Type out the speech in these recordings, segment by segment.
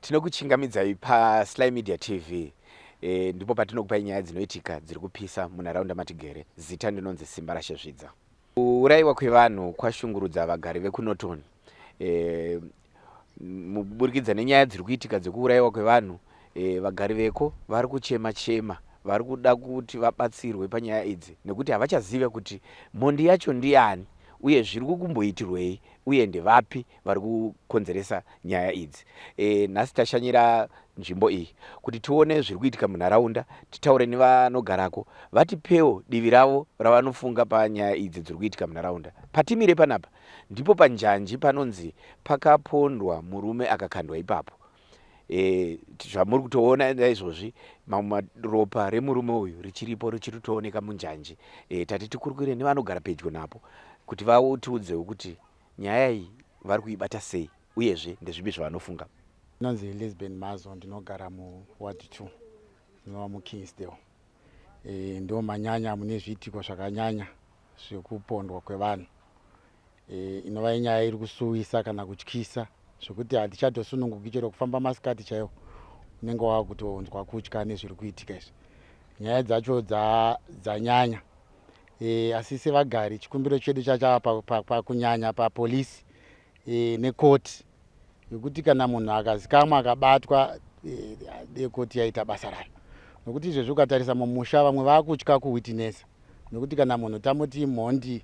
Tinokuchingamidzai paSly Media TV. Ndipo patinokupai nyaya dzinoitika dziri kupisa munharaunda matigere. Zita ndinonzi Simba Rashezvidza. Kuurayiwa kwevanhu kwashungurudza vagari vekuNorton. Mukuburikidza nenyaya dziri kuitika dzekuurayiwa kwevanhu, vagari veko vari kuchema chema, vari kuda kuti vabatsirwe panyaya idzi nekuti havachazive kuti mhondi yacho ndiani uye zviri kukumboitirwei uye ndevapi vari kukonzeresa nyaya idzi. Nhasi tashanyira nzvimbo iyi kuti tione zviri kuitika munharaunda, titaure nevanogarako vatipewo divi ravo ravanofunga panyaya idzi dziri kuitika munharaunda. Patimire panapa ndipo panjanji panonzi pakapondwa murume akakandwa ipapo. Zvamuri kutoona naizvozvi, mamwe ropa remurume uyu richiripo, richiri kutooneka munjanji. Tati tikurukure nevanogara pedyo napo kuti vatiudzewo kuti nyaya iyi vari kuibata sei uyezve ndezvipi zvavanofunga. Ndinonzi Lisbon Mazo, ndinogara muward 2 inova muKingsdale. Ndo manyanya mune zviitiko zvakanyanya zvekupondwa kwevanhu, inova inyaya iri kusuwisa kana kutyisa zvekuti hatichatosununguki chero kufamba masikati chaiwo, unenge wakutonzwa kutya nezviri kuitika izvi. Nyaya dzacho dzanyanya. Asi sevagari, chikumbiro chedu chachava pakunyanya papolisi nekoti, yekuti kana munhu akazikamwa akabatwa, dekoti yaita basa rayo, nokuti izvezvi ukatarisa mumusha, vamwe vaakutya kuwitnessa, nekuti kana munhu tamuti mhondi,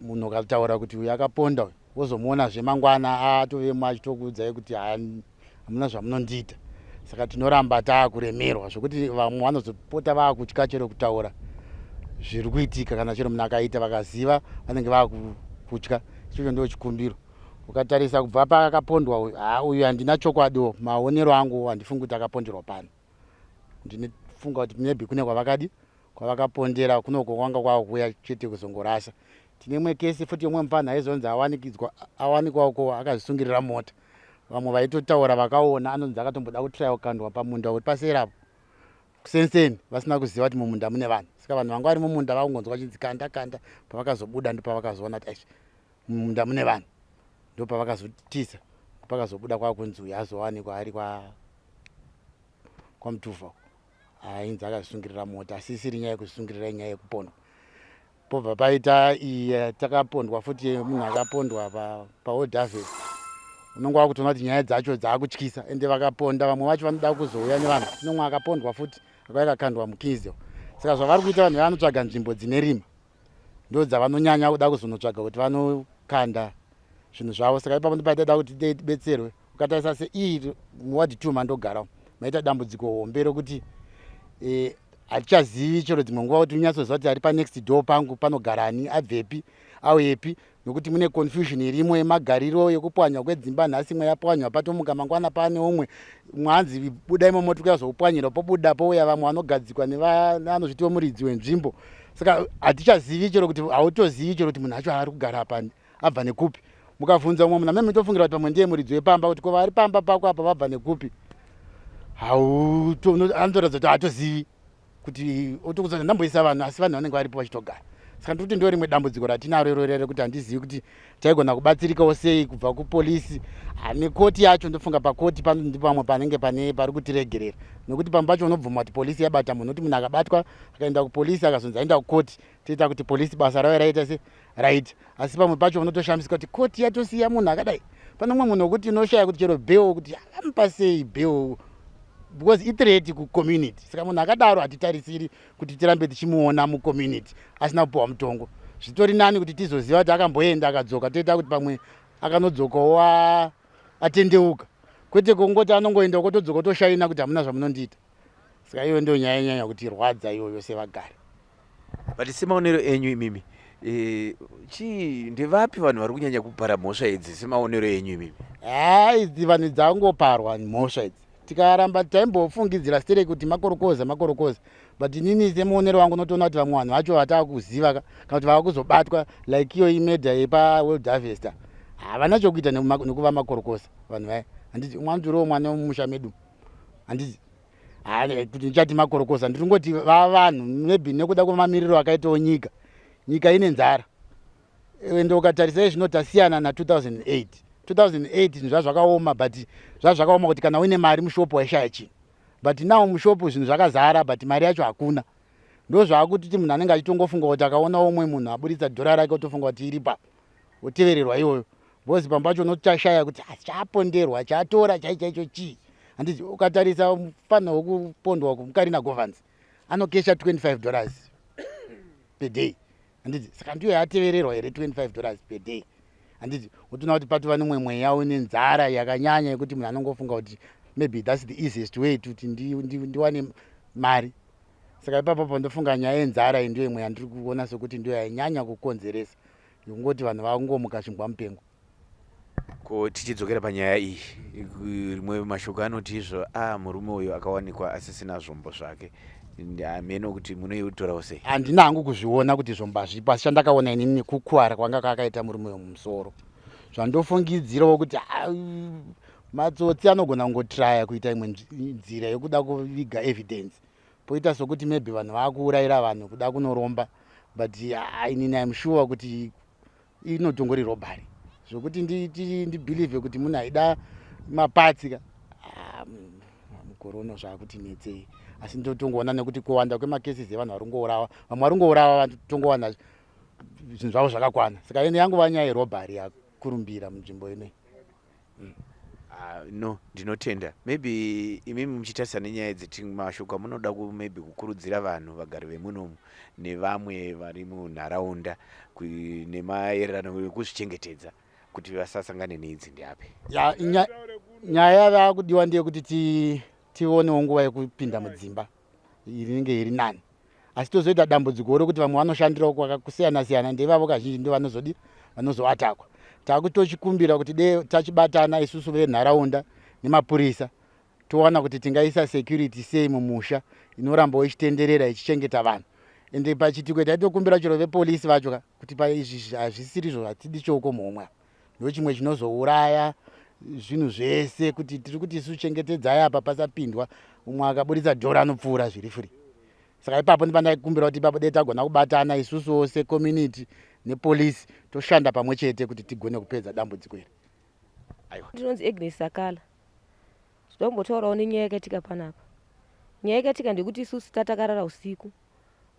munhu ukataura kuti uyu akaponda uyu, wozomuonazve mangwana atovemo achitokuudzai kuti hamuna zvamunondiita. Saka tinoramba taakuremerwa zvokuti vamwe vanozopota vaakutya chero kutaura zviri kuitika. Kana chero munhu akaita, vakaziva, vanenge vaakutya. Ichocho ndo chikumbiro. Ukatarisa kubva paakapondwa uyu, ha, uyu handina chokwadiwo, maonero angu handifungi kuti akaponderwa pano. Ndinofunga kuti maybe kune kwavakadi kwavakapondera kunoko kwanga kwakuuya chete kuzongorasa. Tine imwe kesi futi yomwe mufana aizonzi awanikidzwa, awanikwa uko akazvisungirira mota. Vamwe vaitotaura vakaona anonzi akatomboda kutraya kukandwa pamunda uri paseri apo kusenseni, vasina kuziva kuti mumunda mune vanhu. Saka vanhu vanga vari mumunda vakungonzwa vachinzi kanda, kanda. Pavakazobuda ndopavakazoona kuti aizvi, mumunda mune vanhu. Ndopavakazotiza, pakazobuda kwakunzi uyu azowanikwa ari kwaMutuvha, ainzi akazvisungirira mota, asi isiri nyaya yekuzvisungirira, inyaya yekupondwa. Pobva paita iyi takapondwa futi, munhu akapondwa paOld Harvest. Unonge wakutoona kuti nyaya dzacho dzaakutyisa, ende vakaponda vamwe vacho vanoda kuzouya nevanhu. Kunomwe akapondwa futi akauya akakandwa muKingsdale. Saka zvavari kuita, vanhu vanotsvaga nzvimbo dzine rima, ndo dzavanonyanya kuda kuzonotsvaga kuti vanokanda zvinhu zvavo. Saka ipapo ndopaitaida kuti tibetserwe. Ukatarisa seiyi muward 2 mandogara, maita dambudziko hombe rokuti hatichazivi chero dzimwe nguva kuti unyatsoziva kuti ari panext door pangu panogarani, abvepi, auyepi, nokuti mune confusion irimo yemagariro, yekupwanywa kwedzimba. Nhasi imwe yapwanywa, patomuka mangwana pane umwe mwanzi buda imomo, tiri kuyazokupwanyira. Pobuda, pouya vamwe vanogadzikwa nevanozvitiwo muridzi wenzvimbo. Saka hatichazivi chero kuti, hautozivi chero kuti munhu acho ari kugara apa abva nekupi. Mukabvunza umwe munhu amene mutofungira kuti pamwe ndiye muridzi wepamba, kuti ko vari pamba pako apa vabva nekupi, anotoratidza kuti haatozivi, kuti otokuudza ndamboisa vanhu, asi vanhu vanenge varipo vachitogara. Saka ndikuti ndo rimwe dambudziko ratinaro iroro rekuti handizivi kuti taigona kubatsirikawo sei kubva kupolisi nekoti yacho. Ndofunga pakoti pano ndipo pamwe panenge pane pari kutiregerera, nokuti pamwe pacho unobvuma kuti polisi yabata munhu, kuti munhu akabatwa akaenda kupolisi, akazonzi aenda kukoti, toita kuti polisi basa ravo raita se right, asi pamwe pacho unotoshamisika kuti koti yatosiya munhu akadai. Pane umwe munhu wekuti unoshaya kuti chero bail, kuti amupa sei bail, because ithreat kucommunity. Saka munhu akadaro hatitarisiri kuti tirambe tichimuona mucommunity asina kupiwa mutongo. Zvitori nani kuti tizoziva kuti akamboenda akadzoka, toita kuti pamwe akanodzokawo atendeuka, kwete kungoti anongoenda kotodzoka toshaina kuti hamuna zvamunondiita. Saka iyoyo ndio nyaya inyanya kuti rwadza iyoyo sevagari. But semaonero enyu imimi, chii, ndevapi vanhu vari kunyanya kupara mhosva idzi, semaonero enyu imimi? Ha, idzi vanhu dzangoparwa mhosva idzi. Tikaramba taimbofungidzira stereki kuti makorokoza, makorokoza, but inini semuonero wangu unotoona kuti vamwe vanhu vacho vataakuziva kana kuti vava kuzobatwa, like iyo imurder yepaWorld Harvester, havana chokuita nekuva makorokoza vanhu vaya. Handiti umwe anotoriwo mwana wemumusha medu? Handiti kuti ndichati makorokoza, ndiri ngoti vavanhu maybe nekuda kwemamiriro akaitawo nyika. Nyika ine nzara, ende ukatarisa zvino tasiyana na2008. 2008 zvinhu zvazvakaoma, but zvazvakaoma kuti kana uine mari mushopu waishaya chinhu, but now mushopu zvinhu zvakazara, but mari yacho hakuna. Ndo zvaakuti munhu anenge achitongofunga kuti akaona umwe munhu aburitsa dhora rake, otofunga kuti iripa, otevererwa iyoyo, because pamwe pacho unotoshaya kuti chaponderwa, chatora chai chaicho chii, handiti? Ukatarisa mufanira wekupondwa kumukarina Govans anokesha $25 per day, handiti? Saka ndiyo yatevererwa here $25 per day, handiti? Utoona kuti patova nemwe mweya une nzara yakanyanya yekuti munhu anongofunga kuti maybe that's the easiest way kuti ndiwane mari. Saka ipapo pandofunga nyaya yenzara iyi ndiyo imwe yandiri kuona sekuti ndiyo yainyanya kukonzeresa yekungoti vanhu vakungomuka chimbwa mupengo. Ko tichidzokera panyaya iyi, rimwe mashoko anoti izvo a murume uyu akawanikwa asisina zvombo zvake. Hameno kuti munoitorawo sei? Handina hangu kuzviona kuti zvombo hazvipo, asi chandakaona inini nekukwara kwanga kwakaita murume uyu mumusoro, zvandofungidzirawo kuti matsotsi anogona kungotraya kuita imwe nzira yekuda kuviga evidence, poita sokuti maybe vanhu vakuurayira vanhu kuda kunoromba, but inini I'm sure kuti inotongori robbery. Zvokuti ndibelieve kuti munhu aida maparts ka, mukore uno zvaakuti netsei, asi ndotongoona nekuti kuwanda kwemacases evanhu vari kungourawa, vamwe vari kungourawa, tongowana zvinhu zvavo zvakakwana. Saka ine yanguva nyaya yerobbery yakurumbira munzvimbo inoi. No, ndinotenda. Maybe imimi muchitarisa nenyaya idzi, mashoko amunoda maybe kukurudzira vanhu, vagari vemunomu nevamwe vari munharaunda, nemaererano ekuzvichengetedza kuti vasasangane neidzi, ndeapi? Ya, nyaya yavakudiwa ndeyekuti tionewo nguva yekupinda mudzimba inenge iri nani, asi tozoita dambudziko rekuti vamwe vanoshandirawo kwakakusiyana siyana, ndevavo kazhinji ndo vanozodi vanozoatakwa. Takutochikumbira kuti de tachibatana isusu venharaunda nemapurisa, towana kuti tingaisa security sei mumusha inorambawo ichitenderera ichichengeta vanhu. Ende pachitiko taitokumbira chero vepolisi vacho ka kuti paizvi hazvisirizvo, hatidi choko muhomwe apa, ndo chimwe chinozouraya zvinhu zvese, kuti tiri kuti isu chengetedzai apa pasapindwa, umwe akaburitsa dhora anopfuura zviri free. Saka ipapo ndipandaikumbira kuti ipapo dei tagona kubatana isusuwo secommunity nepolisi, toshanda pamwe chete kuti tigone kupedza dambudziko iri. Aiwa. Ndinonzi Agnes Sakala. Toda kumbotaurawo nenyaya yakaitika panapa. Nyaya yakaitika ndekuti isusu tatakarara usiku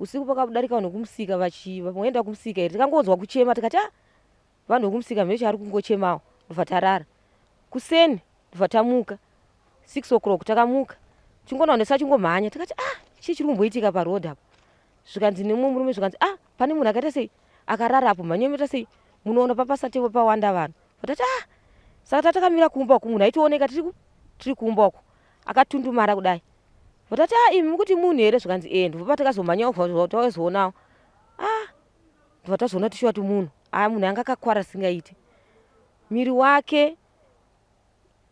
usiku, pakadarika vanhu vekumusika vachienda kumusika here, tikangonzwa kuchema, tikati, "A, vanhu vekumusika mhecho ari kungochemawo." Ndobva tarara. Kuseni ndobva tamuka 6 o'clock, takamuka chingoona vanhu vese vachingomhanya, tikati, "Ah, chii chiri kumboitika paroad apa?" Zvikanzi nemumwe murume, zvikanzi, "Ah, pane munhu akaita sei, akarara apo, mhanya sei munoona papasati pawanda vanhu." Vatati, "Ah." Saka tatakamira kumba uku, munhu aitooneka tiri kumba uku akatundumara kudai. Vatati, "A, imi mukuti munhu here?" Zvikanzi, "E." Ndobva patakazomhanyawo, tawazoonawo, ah, ndobva tazoona kuti shuwa ti munhu aya, munhu anga akakwara singaiti, miri wake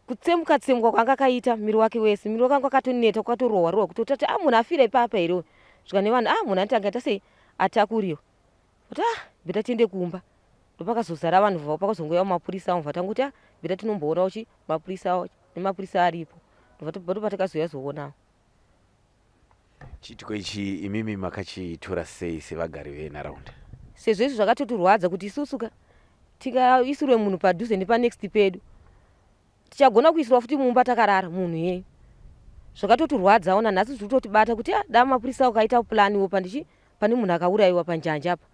kutsemuka tsemuka kwanga akaita miri wake wese, miri wake anga akatoneta, kwakatorohwa rohwa, kutotati, "A, munhu afira ipapa here uyu?" Svika nevanhu, "A, munhu anoti angaita sei, atakuriwa." Kuti, "Ah, better tiende kumba." Ndopakazozara vanhu, vavo pakazongouya mapurisa avo, tanguti, "Ah, better tinomboonawo chi mapurisa nemapurisa aripo." Ndopatakazouya zoonawo. Chiitiko ichi imimi makachitora sei sevagari venharaunda? Sezvo izvi zvakatotirwadza kuti isusu ka tikaisirwe munhu padhuze nepanext pedu, tichagona kuisirwa futi mumba takarara munhu iyeyo. Zvakatotirwadzawo nanhasi zviri kutotibata kuti ah, da mapurisa ukaita planiwo pandichi pane munhu akaurayiwa panjanja apa,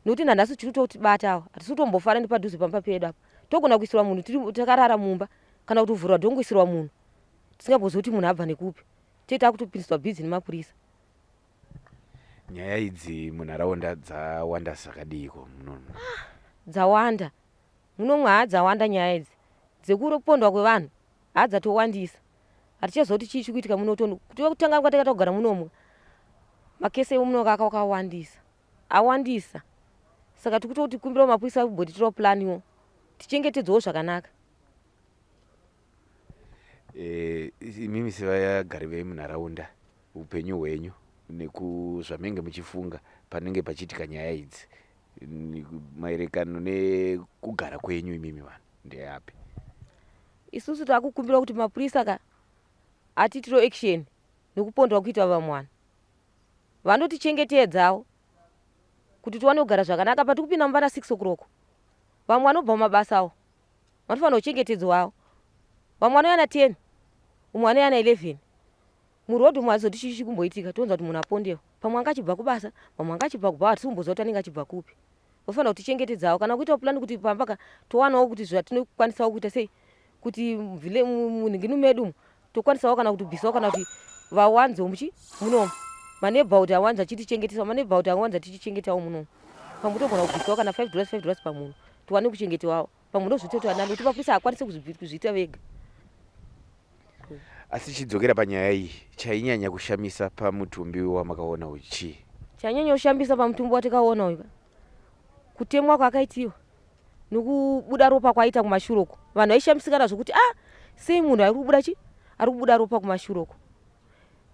nekuti nanhasi chiri kutotibatawo, hatisi kutombofara nepadhuze pamba pedu apa. Togona kuisirwa munhu tiri takarara mumba, kana kuti kuvhurwa dhongoisirwa munhu tisingambozivi kuti munhu abva nekupi, tee takutopindiswa busy nemapurisa. Nyaya idzi munharaunda dzawanda zvakadiiko munomu? Dzawanda munomwe, haa, dzawanda nyaya idzi dzekupondwa kwevanhu, haa, dzatowandisa. Hatichaziva kuti chii chiri kuitika muno. Kutanga kwatakaita kugara munomu, macases emuno akawandisa, awandisa. Saka tiri kutoti kumbirawo mapurisa kumbotiitirawo planiwo, tichengetedzewo zvakanaka. Imimi sevagari vemunharaunda, upenyu hwenyu nekuzvamenge muchifunga panenge pachiitika nyaya idzi maererano nekugara kwenyu imimi vanhu ndeapi? Isusu takukumbira kuti mapurisa ka atiitiro action nekupondwa kuita vamwe vanhu, vanotichengetedzawo kuti tiwane kugara zvakanaka. Pati kupinda mumba na 6 o'clock, vamwe vanobva mumabasa awo. Vanofanira kuchengetedzwawo. Vamwe vanouya na 10, umwe anouya na 11. Muroad umu hazvizoti chii chikumboitika tonzwa kuti munhu apondewa. Pamwe anga achibva kubasa, pamwe anga achibva kubhawa hatisi kumboziva kuti anenge achibva kupi. Vofanira kutichengetedzawo kana kuitawo plan kuti pamba ka towanawo kuti zvatinokwanisawo kuita sei kuti munhinginu medu umu tokwanisawo kana kutobvisawo kana kuti vawanzewo muchi munomu maneighborhood awanza achitichengetesa maneighborhood awanza tichichengetawo munomu pamwe togona kubvisawo kana 5 dollars 5 dollars pamunhu tiwane kuchengetewawo pamwe ndozvitoita kuti anani kuti mapurisa haakwanise kuzviita vega. Asi chidzokera panyaya iyi, chainyanya kushamisa pamutumbi wamakaona uyu chii? Chainyanya kushambisa pamutumbi watikaona uyu kutemwa kwaakaitiwa nokubuda ropa kwaaita kumashure uko. Vanhu vaishamisika nazvo kuti ah, sei munhu ari kubuda chi ari kubuda ropa kumashure uko.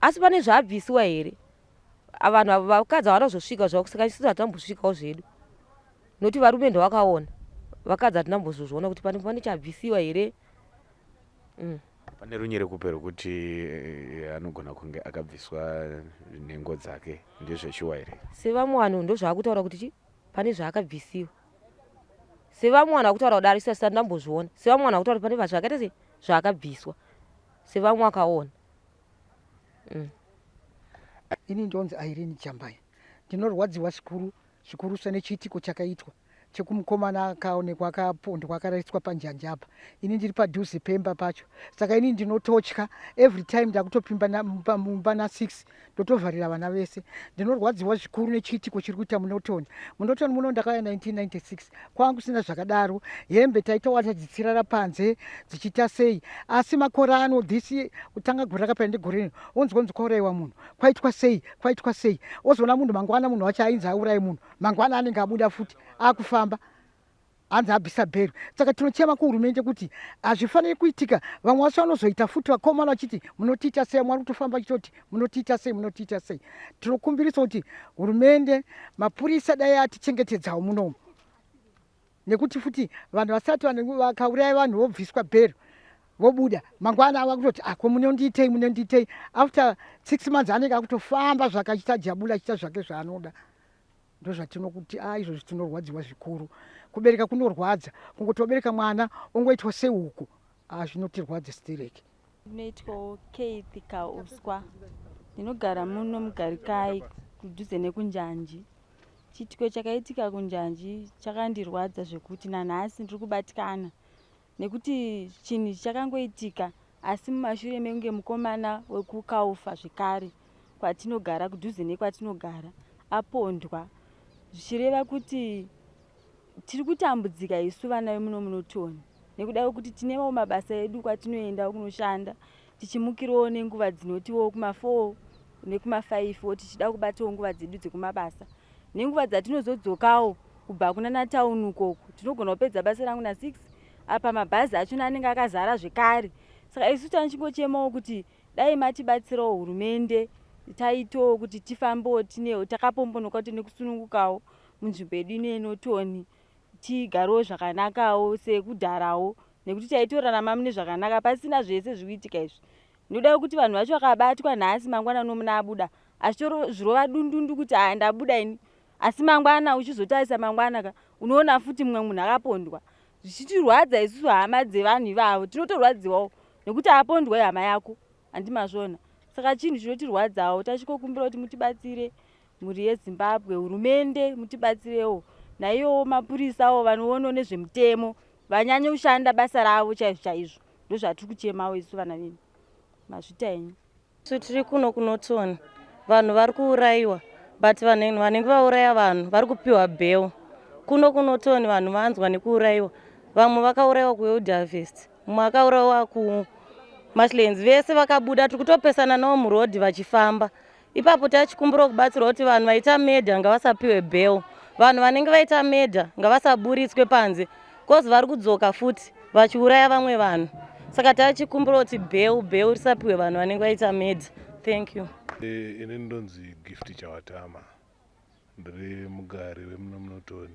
Asi pane zvaabvisiwa here? Vanhu ava vakadzi havana kuzosvika zvavo saka isusu hatambosvikawo zvedu. Nokuti varume ndovakaona vakadzi hatina kumbozozviona kuti pane pane chabvisiwa here. Pane runyerekupe rwekuti eh, anogona kunge akabviswa nhengo dzake ndezveshuwa here? Sevamwe vanhu ndozvaakutaura kuti chi pane zvaakabvisiwa. Sevamwe vanhu vakutaura kudaro isu asati ndambozviona. Sevamwe vanhu vakutaura kuti pane zvakaita sei zvaakabviswa. Sevamwe vakaona. Ini ndonzi Irene Jambai. Ndinorwadziwa zvikuru zvikurusa nechiitiko chakaitwa chekumukomana akaonekwa akapondwa akarariswa panjanji apa. Ini ndiri padhuze pemba pacho, saka ini ndinototya every time ndakutopimba mumba na6 ndotovharira vana vese. Ndinorwadziwa zvikuru nechiitiko chiri kuita muNorton. MuNorton muno ndakauya 1996 kwanga kusina zvakadaro, hembe taitowana dzichirara panze dzichiita sei, asi makore ano this kutanga gore rakapera negore rino onzwa onzi kwaurayiwa munhu, kwaitwa sei, kwaitwa sei, ozoona munhu mangwana munhu wacho ainzi auraye munhu mangwana anenge abuda futi akufamba hanzi abvisa bhero. Saka tinochema kuhurumende kuti hazvifaniri kuitika. Vamwe vacho vanozoita futi vakomana vachiti munotiita sei, mwari kutofamba achitoti munotiita sei, munotiita sei. Tinokumbirisa kuti hurumende, mapurisa dai atichengetedzawo munomu, nekuti futi vanhu vasati vakauraya vanhu vobviswa bhero vobuda mangwana ava kutoti ako ah, munondiitei, munondiitei. After 6 months anenge akutofamba zvakachita jabula achiita zvake zvaanoda. Ndozvatinokuti a ah, izvozvi tinorwadziwa zvikuru. Kubereka kunorwadza, kungoti wabereka mwana ongoitwa sehuku, ah, zvinotirwadza stereki. Ndinoitwawo Keith Kauswa, ndinogara muno muGarikai kudhuze nekunjanji. Chiitiko chakaitika kunjanji chakandirwadza zvekuti nanhasi ndiri kubatikana nekuti chinhu ichi chakangoitika asi mumashure mekunge mukomana wekukaufa zvekare kwatinogara kudhuze nekwatinogara apondwa, zvichireva kuti tiri kutambudzika isu vana vemuno muNorton nekuda kwekuti tinewo mabasa edu kwatinoenda kunoshanda tichimukirawo nenguva dzinotiwo kuma4 nekuma5 tichida kubatawo nguva dzedu dzekumabasa nenguva dzatinozodzokawo kubva kunana town ukoko tinogona kupedza basa rangu na6 apa mabhazi achona anenge akazara zvekare. Saka isu tanichingochemawo kuti dai matibatsirawo hurumende taitawo kuti tifambewo tine takapombonoka kuti nekusunungukawo munzvimbo yedu ino yeNorton tigarewo zvakanakawo sekudharawo nekuti taitorarama mune zvakanaka pasina zvese zviri kuitika izvi. Nekuda kwekuti vanhu vacho vakabatwa nhasi mangwana unomuna abuda achitozvirova dundundu kuti aya ndabuda ini, asi mangwana uchizotarisa mangwana ka unoona futi mumwe munhu akapondwa, zvichitirwadza isusu hama dzevanhu ivavo tinotorwadziwawo nekuti apondwa ihama yako, handimazvona. Saka chinhu chinotirwadzawo, tachikokumbira kuti mutibatsire mhuri yeZimbabwe, hurumende mutibatsirewo, naiyowo mapurisawo vanoonawo nezvemutemo vanyanye kushanda basa ravo chaizvo chaizvo. Ndozvatiri kuchemawo isu vana venyu. Mazvita henyu. Isu tiri kuno kuNorton, vanhu vari kuurayiwa but vanhu vanenge vauraya vanhu vari kupiwa bail. Kuno kuNorton vanhu vanzwa nekuurayiwa, vamwe vakaurayiwa kuWild Harvest, mumwe akaurayiwa kuMashlands, vese vakabuda tiri kutopesana navo murodhi vachifamba. Ipapo tachikumbira kubatsirwa kuti vanhu vaita murder ngavasapiwe bail, vanhu vanenge vaita murder ngavasaburitswe panze cause vari kudzoka futi vachiuraya vamwe vanhu. Saka tachikumbira kuti bail bail risapiwe vanhu vanenge vaita murder. Thank you. Ini ndonzi Gift Chawatama, ndiri mugari wemuno muNorton,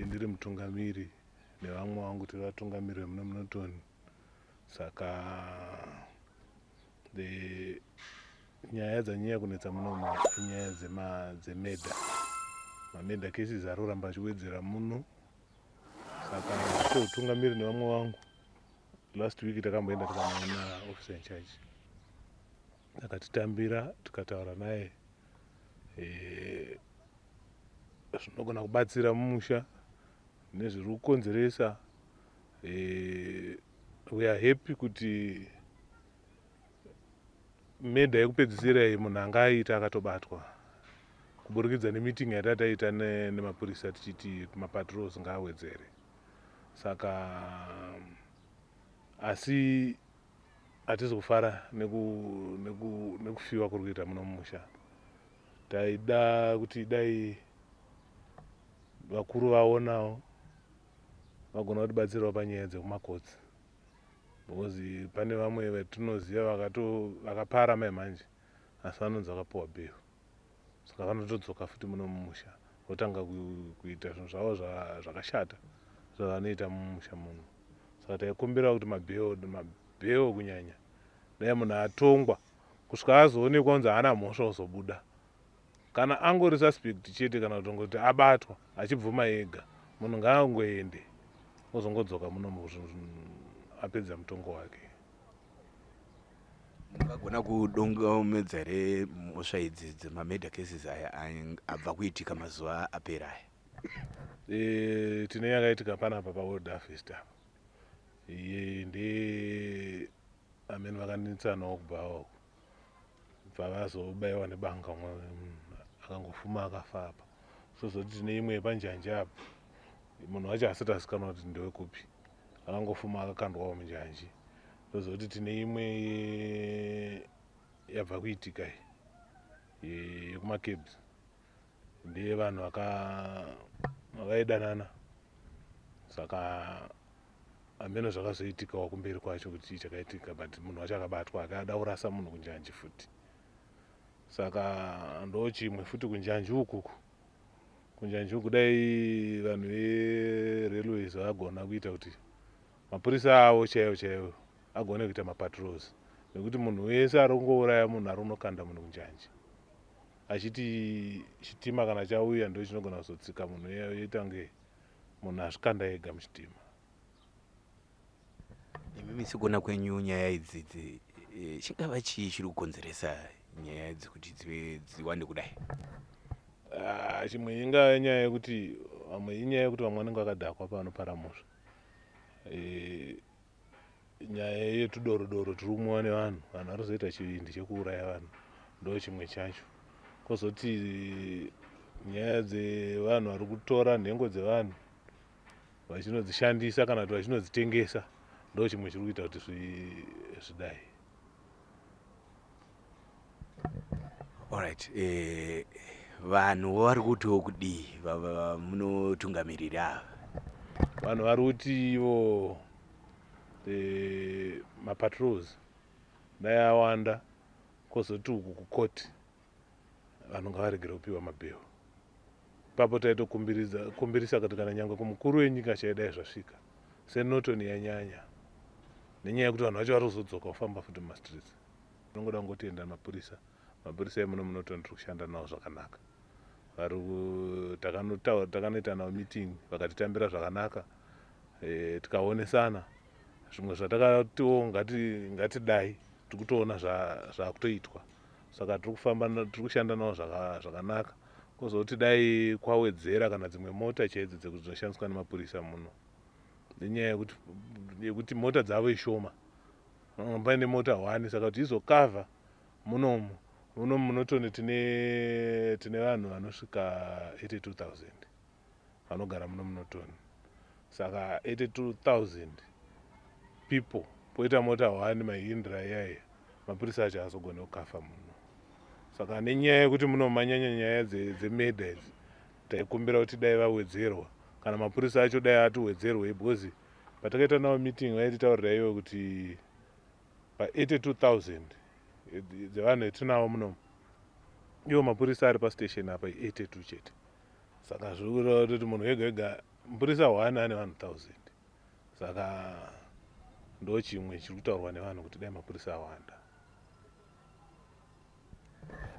ndiri mutungamiri nevamwe vangu tiri vatungamiri vemuno muNorton. Saka the nyaya dzanyanya kunetsa munomu inyaya dzemurder. Mamurder cases ari kuramba achiwedzera muno. Saka seutungamiri nevamwe vangu, last week takamboenda tikanoona officer in charge, akatitambira, tikataura naye zvinogona kubatsira mumusha nezviri kukonzeresa. We are happy kuti murder yekupedzisira iyi munhu anga aita akatobatwa kuburikidza nemeeting yatataita nemapurisa tichiti mapatrols ngaawedzere. Saka asi hatisi kufara nekufiwa kuri kuita muno mumusha. Taida kuti dai vakuru vaonawo vagona kutibatsirawo panyaya dzekumakotsi, because pane vamwe vatinoziva vakapara mai manje, asi vanonzi vakapiwa bail, saka vanotodzoka futi muno mumusha votanga kuita zvinhu zvavo zvakashata zvavanoita mumusha muno. Saka taikumbira kuti mabail kunyanya, dai munhu atongwa kusvika azoonekwa kunzi haana mhosva ozobuda. Kana angori suspect chete, kana kutongoti abatwa achibvuma ega, munhu ngaangoende ozongodzoka muno apedza mutongo wake. Mungagona kudongomedza here mhosva idzi dzemamurder cases aya abva kuitika mazuva apera aya? Tine yakaitika panapa paWorld Harvest apa. Iye nde amene vakanetsanawo kubva uko, bva vazobayiwa nebanga, umwe akangofuma akafa apa. Sozoti tine imwe yepanjanji apa, munhu wacho asati azikanwa kuti ndewekupi, akangofuma akakandwawo munjanji. Tozoti tine imwe yabva kuitika iyi yekumakebs, ndeyevanhu vaidanana, saka hameno zvakazoitikawo kumberi kwacho kuti chii chakaitika, but munhu wacho akabatwa akada kurasa munhu kunjanji futi. Saka ndo chimwe futi kunjanji ukuku, kunjanji uku dai vanhu verailways vagona kuita kuti mapurisa avo chaivo chaivo agone kuita mapatrols, nekuti munhu wese ari kungouraya munhu ari kunokanda munhu kunjanji achiti chitima kana chauya ndo chinogona kuzotsika munhu, yoita kunge munhu azvikanda ega muchitima. Imimi sekuona kwenyu nyaya idzi chingava chii chiri kukonzeresa nyaya idzi kuti dzive dziwande kudai? Ah, chimwe ingava nyaya yekuti vamwe, inyaya yekuti vamwe vanenge vakadhakwa pavanopara mhosva. Nyaya yetudoro doro tiri kumwiwa nevanhu, vanhu vari kuzoita chivindi chekuuraya vanhu, ndo chimwe chacho. Kwozoti nyaya dzevanhu vari kutora nhengo dzevanhu vachinodzishandisa kana kuti vachinodzitengesa, ndo chimwe chiri kuita kuti zvidai. Alright, vanhu vari kutiwo kudii munotungamiriri ava? Vanhu vari kuti ivo mapatrols dai awanda, kwozoti uku kukoti vanhu ngavaregere kupiwa mabail. Ipapo taitokumbirisa kuti kana nyangwe kumukuru wenyika chaidai zvasvika seNorton yanyanya, nenyaya yekuti vanhu vacho vari kuzodzoka kufamba futi mumastreets. Tinongoda kungotenda mapurisa, mapurisa emuno muNorton tiri kushanda navo zvakanaka. Vari takanoita navo meeting, vakatitambira zvakanaka, tikaonesana zvimwe zvatakatiwo ngatidai tiri kutoona zvakutoitwa. Saka tiri kufamba, tiri kushanda navo zvakanaka. Kwozoti dai kwawedzera kana dzimwe mota chaidzo dzinoshandiswa nemapurisa muno, nenyaya yekuti mota dzavo ishoma, paine mota one, saka kuti izokavha munomu munomu muNorton tine vanhu vanosvika 82,000 vanogara muno muNorton. Saka 82,000 people poita mota one Mahindra iyaiya, mapurisa acho haazogone kukafa muno. Saka nenyaya yekuti muno manyanya nyaya dzemurder idzi, taikumbira kuti dai vawedzerwa kana mapurisa acho dai atiwedzerwei, because patakaita navo meeting vaititaurira ivo kuti pa82,000 dzevanhu vetinavo munomu, ivo mapurisa ari pastation apa 82 chete. Saka zviri kureva kuti munhu wega wega mupurisa one ane vanhu 1000. Saka ndo chimwe chiri kutaurwa nevanhu kuti dai mapurisa awanda.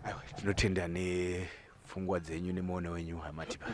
Aiwa, tinotenda nepfungwa dzenyu nemuono wenyu, hamatipa.